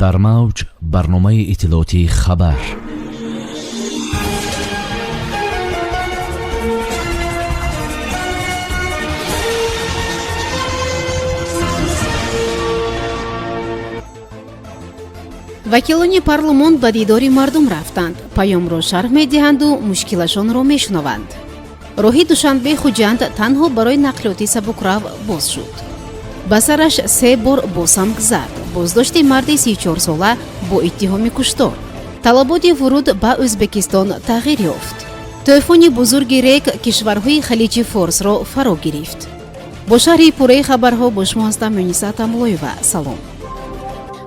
Дар мавҷ барномаи иттилоотии «Хабар». Вакилони парлумон ба дидори мардум рафтанд, паёмро шарҳ медиҳанду мушкилашонро мешунаванд. Роҳи Душанбе Хуҷанд танҳо барои нақлиёти сабукрав боз шуд. Ба сараш се бор бо санг зад. Боздошти марди 34сола бо иттиҳоми куштор. Талаботи вуруд ба Ӯзбекистон тағйир ёфт. Тӯфони бузурги Рек кишварҳои Халиҷи Форсро фаро гирифт. Бо шарҳи пурраи хабарҳо бо шумо ҳастам Муниса Тамлоева. Салом.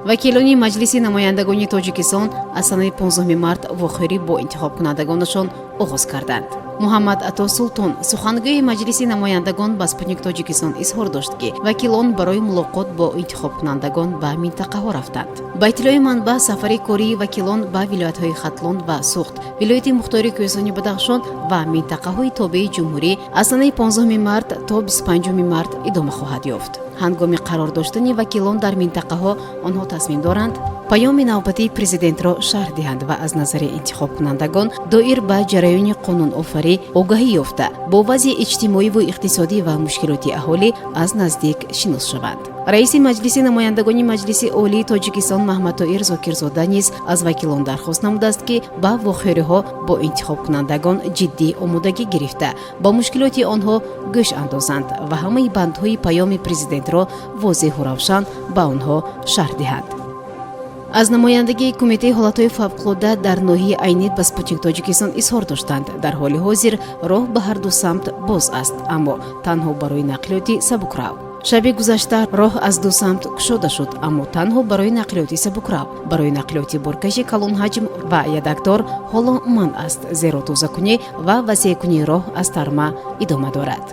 Вакилони Маҷлиси намояндагони Тоҷикистон аз санаи 15 март вохӯрӣ бо интихобкунандагонашон оғоз карданд. Муҳаммад Ато Султон, сухангӯи Маҷлиси намояндагон, ба «Спутник Тоҷикистон» изҳор дошт, ки вакилон барои мулоқот бо интихобкунандагон ба минтақаҳо рафтанд. Ба иттилои манбаъ, сафари кории вакилон ба вилоятҳои Хатлон ва Суғд, вилояти мухтори Кӯҳистони Бадахшон ва минтақаҳои тобеи ҷумҳурӣ аз санаи 15 март то 25 март идома хоҳад ёфт. Ҳангоми қарор доштани вакилон дар минтақаҳо онҳо тасмим доранд паёми навбатии президентро шарҳ диҳанд ва аз назари интихобкунандагон доир ба ҷараёни қонунофарӣ огаҳӣ ёфта, бо вазъи иҷтимоиву иқтисодӣ ва мушкилоти аҳолӣ аз наздик шинос шаванд. Раиси Маҷлиси намояндагони Маҷлиси Олии Тоҷикистон Маҳмадтоир Зокирзода низ аз вакилон дархост намудааст, ки ба вохӯриҳо бо интихобкунандагон ҷиддӣ омодагӣ гирифта, ба мушкилоти онҳо гӯш андозанд ва ҳамаи бандҳои паёми президентро возеҳу равшан ба онҳо шарҳ диҳанд. Аз намояндагии Кумитаи ҳолатҳои фавқулодда дар ноҳияи Айнӣ ба «Спутник Тоҷикистон» изҳор доштанд, дар ҳоли ҳозир роҳ ба ҳарду самт боз аст, аммо танҳо барои нақлиёти сабукрав. Шаби гузашта роҳ аз ду самт кушода шуд, аммо танҳо барои нақлиёти сабукрав. Барои нақлиёти боркаши калонҳаҷм ва ядакдор ҳоло манъ аст, зеро тозакунӣ ва васеъкунии роҳ аз тарма идома дорад.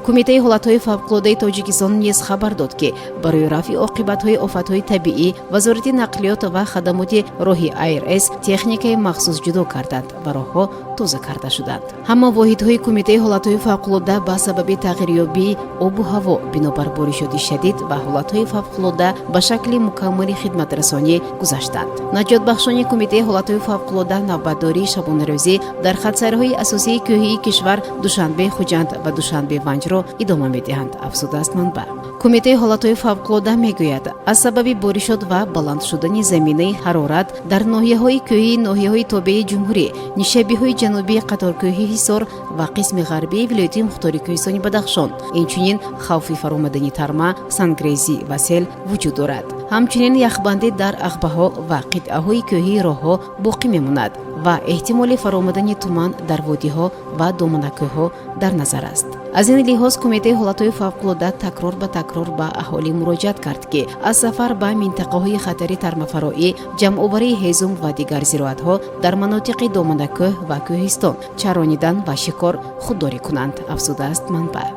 Кумитаи ҳолатҳои фавқулоддаи Тоҷикистон низ хабар дод, ки барои рафъи оқибатҳои офатҳои табиӣ Вазорати нақлиёт ва хадамоти роҳи АРС техникаи махсус ҷудо карданд ва роҳҳо тоза карда шуданд. Ҳама воҳидҳои Кумитаи ҳолатҳои фавқулодда ба сабаби тағйирёбии обу ҳаво бинобар боришоти шадид ва ҳолатҳои фавқулодда ба шакли мукаммали хидматрасонӣ гузаштанд. Наҷотбахшони Кумитаи ҳолатҳои фавқулодда навбатдории шабонарӯзӣ дар хатсайрҳои асосии кӯҳии кишвар Душанбе Хуҷанд ва Душанбе Ванҷро идома медиҳанд, афзудааст манбаъ. Кумитаи ҳолатҳои фавқулодда мегӯяд, аз сабаби боришот ва баланд шудани заминаи ҳарорат дар ноҳияҳои кӯҳии ноҳияҳои тобеи ҷумҳурӣ, нишебиҳои ҷанубии қаторкӯҳи Ҳисор ва қисми ғарбии вилояти мухтори Кӯҳистони Бадахшон, инчунин хавфи фаромадани тарма, сангрезӣ ва сел вуҷуд дорад. Ҳамчунин яхбандӣ дар ағбаҳо ва қитъаҳои кӯҳии роҳҳо боқӣ мемонад ва эҳтимоли фаромадани туман дар водиҳо ва доманакӯҳҳо дар назар аст. Аз ин лиҳоз Кумитаи ҳолатҳои фавқулодда такрор ба такрор ба аҳолӣ муроҷиат кард, ки аз сафар ба минтақаҳои хатари тармафароӣ, ҷамъоварии ҳезум ва дигар зироатҳо дар манотиқи доманакӯҳ ва кӯҳистон, чаронидан ва шикор худдорӣ кунанд, афзудааст манбаъ.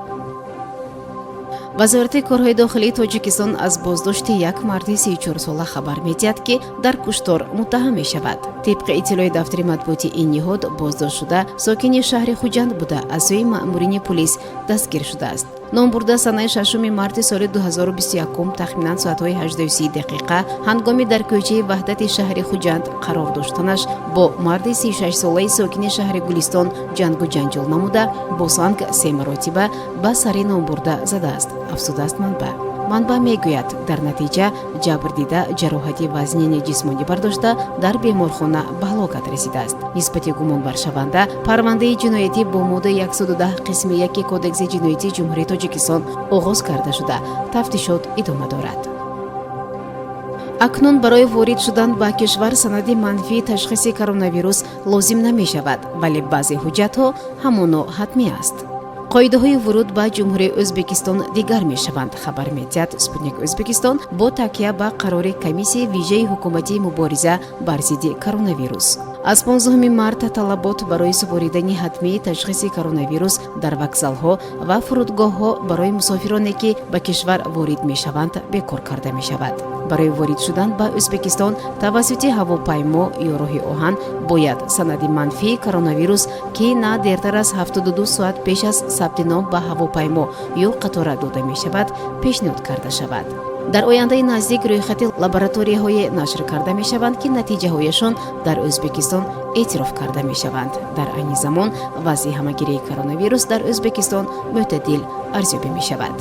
Вазорати корҳои дохилии Тоҷикистон аз боздошти як марди 34сола хабар медиҳад, ки дар куштор муттаҳам мешавад. Тибқи иттилои дафтари матбуоти ин ниҳод, боздоштшуда сокини шаҳри Хуҷанд буда, аз сӯи маъмурини пулис дастгир шудааст. Номбурда санаи 6 марти соли 2021 тахминан соатҳои 8:30 дақиқа ҳангоми дар кӯчаи Ваҳдати шаҳри Хуҷанд қарор доштанаш бо марди 36солаи сокини шаҳри Гулистон ҷангу ҷанҷол намуда, бо санг се маротиба ба сари номбурда задааст, афзудааст манбаъ. Манбаъ мегӯяд, дар натиҷа ҷабрдида ҷароҳати вазнини ҷисмонӣ бардошта, дар беморхона ба ҳалокат расидааст. Нисбати гумонбаршаванда парвандаи ҷиноятӣ бо моддаи 110 қисми 1 Кодекси ҷиноятии Ҷумҳурии Тоҷикистон оғоз карда шуда, тафтишот идома дорад. Акнун барои ворид шудан ба кишвар санади манфии ташхиси коронавирус лозим намешавад, вале баъзе ҳуҷҷатҳо ҳамоно ҳатмӣ аст. Қоидаҳои вуруд ба Ҷумҳурии Ӯзбекистон дигар мешаванд, хабар медиҳад «Спутник Ӯзбекистон» бо такя ба қарори комиссияи вижаи ҳукуматии мубориза бар зидди коронавирус. Аз 15 март талабот барои супоридани ҳатмии ташхиси коронавирус дар вокзалҳо ва фурудгоҳҳо барои мусофироне, ки ба кишвар ворид мешаванд, бекор карда мешавад. Барои ворид шудан ба Ӯзбекистон тавассути ҳавопаймо ё роҳи оҳан бояд санади манфии коронавирус, ки на дертар аз 72 соат пеш аз сабти ном ба ҳавопаймо ё қатора дода мешавад, пешниҳод карда шавад. Дар ояндаи наздик рӯйхати лабораторияҳое нашр карда мешаванд, ки натиҷаҳояшон дар Ӯзбекистон эътироф карда мешаванд. Дар айни замон вазъи ҳамагирии коронавирус дар Ӯзбекистон мӯътадил арзёбӣ мешавад.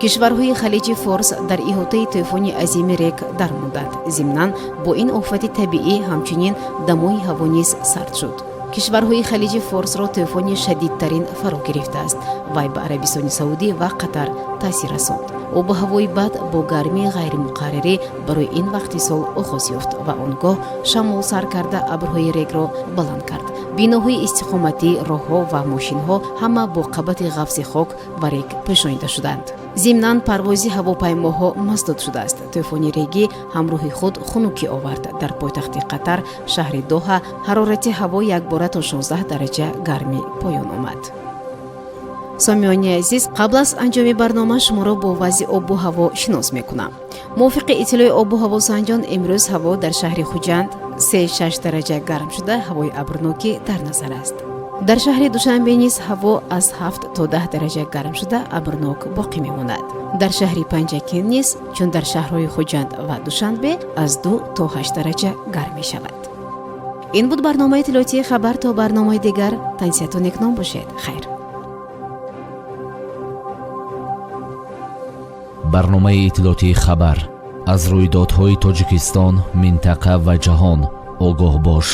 Кишварҳои Халиҷи Форс дар иҳотаи тӯфони азими рег дармонданд. Зимнан, бо ин офати табиӣ ҳамчунин дамои ҳаво низ сард шуд. Кишварҳои Халиҷи Форсро тӯфони шадидтарин фаро гирифтааст. Вай ба Арабистони Саудӣ ва Қатар таъсир расонд. Обу ҳавои бад бо гармии ғайримуқаррарӣ барои ин вақти сол оғоз ёфт ва он гоҳ шамол сар карда абрҳои регро баланд кард. Биноҳои истиқоматӣ, роҳҳо ва мошинҳо ҳама бо қабати ғафзи хок ва рег пӯшонида шуданд. Зимнан, парвози ҳавопаймоҳо масдуд шудааст. Тӯфони регӣ ҳамроҳи худ хунукӣ овард. Дар пойтахти Қатар, шаҳри Доҳа, ҳарорати ҳаво якбора то 16 дараҷа гармӣ поён омад. Сомиёни азиз, қабл аз анҷоми барнома шуморо бо вазъи обу ҳаво шинос мекунам. Мувофиқи иттилои обу ҳавосанҷон, имрӯз ҳаво дар шаҳри Хуҷанд 3-6 дараҷа гарм шуда, ҳавои абрнокӣ дар назар аст. Дар шаҳри Душанбе низ ҳаво аз 7 то 10 дараҷа гарм шуда, абрнок боқӣ мемонад. Дар шаҳри Панҷакент низ, чун дар шаҳрҳои Хуҷанд ва Душанбе, аз 2 то 8 дараҷа гарм мешавад. Ин буд барномаи иттилоотии «Хабар». То барномаи дигар тансиҳату некном бошед. Хайр. Барномаи иттилоотии «Хабар». Аз рӯйдодҳои Тоҷикистон, минтақа ва ҷаҳон огоҳ бош.